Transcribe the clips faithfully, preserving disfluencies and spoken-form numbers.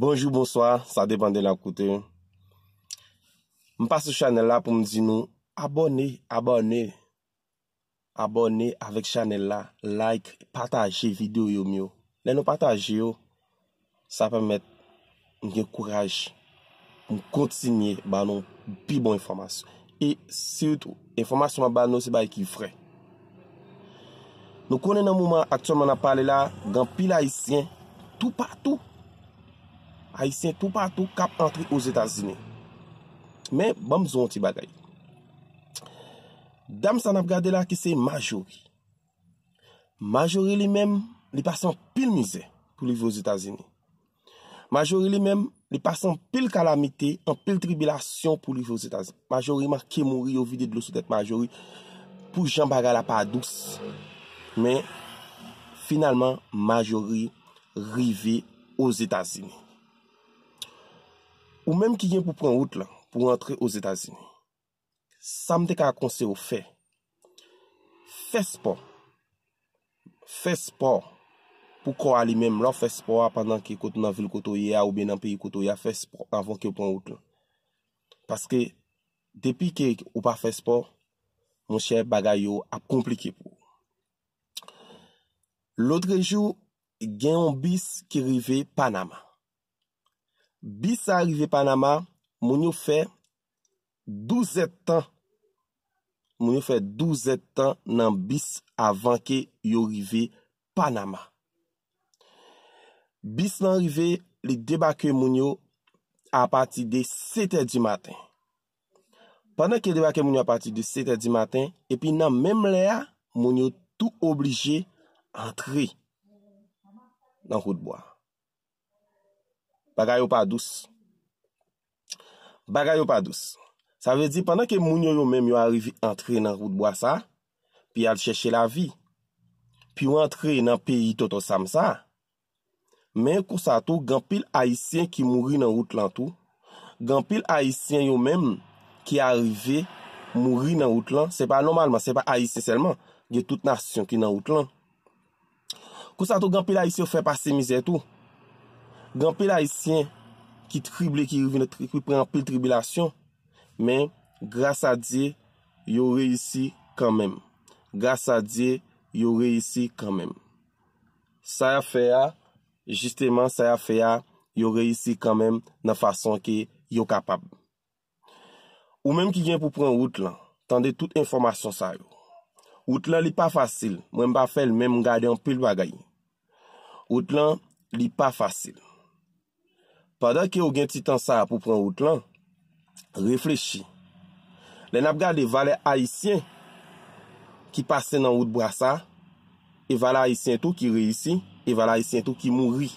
Bonjou, bonswa, sa depann de la koute. M pase sou chanèl la pou m di nou abòne, abòne, abòne avèk chanèl la, like, pataje videyo m yo. Lè nou pataje yo, sa pèmèt m gen kouraj pou m kontinye ba nou pi bon enfòmasyon. E sitou, enfòmasyon m ap ba nou se bagay ki vrè. Nou konnen nan moman aktyèlman n ap pale la, gen anpil Ayisyen toupatou. Ayisyen toupatou k ap antre Ozetazini. Men, ban m di w yon ti bagay. Dam sa n ap gade la ki se Marjorie. Marjorie li menm, li pase anpil mizè pou li rive Ozetazini. Marjorie li menm, li pase anpil kalamite, anpil tribilasyon pou li rive Ozetazini. Marjorie manke mouri, yo vide dlo sou tèt Marjorie pou jan bagay la pa dous. Men, finalman, Marjorie rive Ozetazini. Ou menm ki gen pou pran wout lan, pou w antre Ozetazini, sa m te ka konseye w fè, fè spò. Fè spò pou kò a li menm. Lè w fè spò a pandan ke kote w nan vil kote w ye a oubyen nan peyi kote w ye a, fè spò anvan ke w pran wout lan. Paske depi ke ou pa fè spò, monchè, bagay yo ap konplike pou ou. Lotrejou, gen yon bis ki rive Panama. Bis sa rive Panama, moun yo fè douz èdtan. Moun yo fè douz èdtan nan bis avan ke yo rive Panama. Bis lan rive, li debake moun yo apati de sèt è di maten. Pandan ke debake moun yo apati de sèt è di maten, epi nan menm lè a, moun yo tou oblije antre nan wout bwa. Bagay yo pa dous. Bagay yo pa dous. Sa vle di, pandan ke moun yo, yo menm, yo arive antre nan wout bwa sa, pi al chèche lavi, pi yo antre nan peyi Tonton Sam sa, men konsa tou, gen anpil Ayisyen ki mouri nan wout lan tou. Gen anpil Ayisyen yo menm ki arive mouri nan wout lan. Se pa nòmalman, se pa Ayisyen sèlman. Gen tout nasyon ki nan wout lan. Konsa tou, gen anpil Ayisyen yo fè pase mizè tou. Gen anpil Ayisyen ki trible, ki rive nan tri-, ki pran anpil tribilasyon. Men, gras a Dye, yo reyisi kanmenm. Gras a Dye, yo reyisi kanmenm. Sa y ap fè a, jisteman, sa y ap fè a, yo reyisi kanmenm nan fason ke yo kapab. Ou menm ki gen pou pran wout lan, tande tout enfòmasyon sa yo. Wout lan, li pa fasil. Mwen, m pa fè l, men m gade anpil bagay. Wout lan, li pa fasil. Pandan ke w gen ti tan sa a pou pran wout lan, reflechi. Lè n ap gade valè ayisyen ki pase nan wout bwa sa, e valè ayisyen tou ki reyisi, e valè ayisyen tou ki mouri.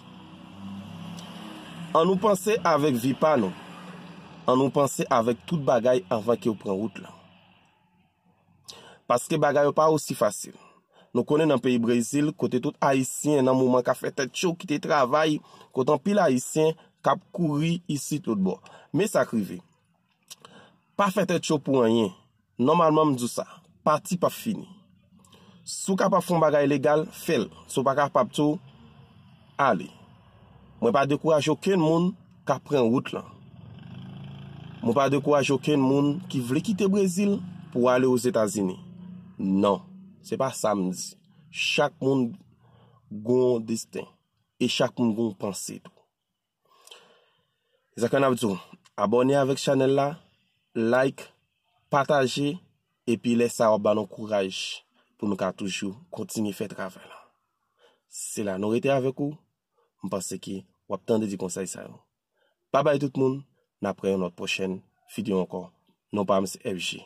Ann nou panse avèk vi pa nou. Ann nou panse avèk tout bagay anvan ke w pran wout lan. Paske bagay yo pa osi fasil. Nou konnen nan peyi Brezil, kote tout Ayisyen nan moman ka fè tèt cho, kite travay, kote anpil Ayisyen k ap kouri isit lòt bò. Men sa k rive. Pa fè tèt cho pou anyen. Nòmalman, m di w sa, pati p ap fini. Si w kapab fè yon bagay legal, fè l. Si w pa kapab tou, ale. Mwen pa dekouraje okenn moun k ap pran wout lan. Mwen pa dekouraje okenn moun ki vle kite Brezil pou ale Ozetazini. Non, se pa sa m di. Chak moun gon desten. E chak moun gon panse tou. Se sa ke n ap di w, abòne avèk chanèl la, like, pataje, epi lè sa w ap ba nou kouraj pou nou ka toujou kontinye fè travay la. Se la nou rete avèk ou, m panse ke w ap tande di konsèy sa yo. Babay tout moun, n ap wè yon lòt pwochèn videyo ankò. Non pa m se F J.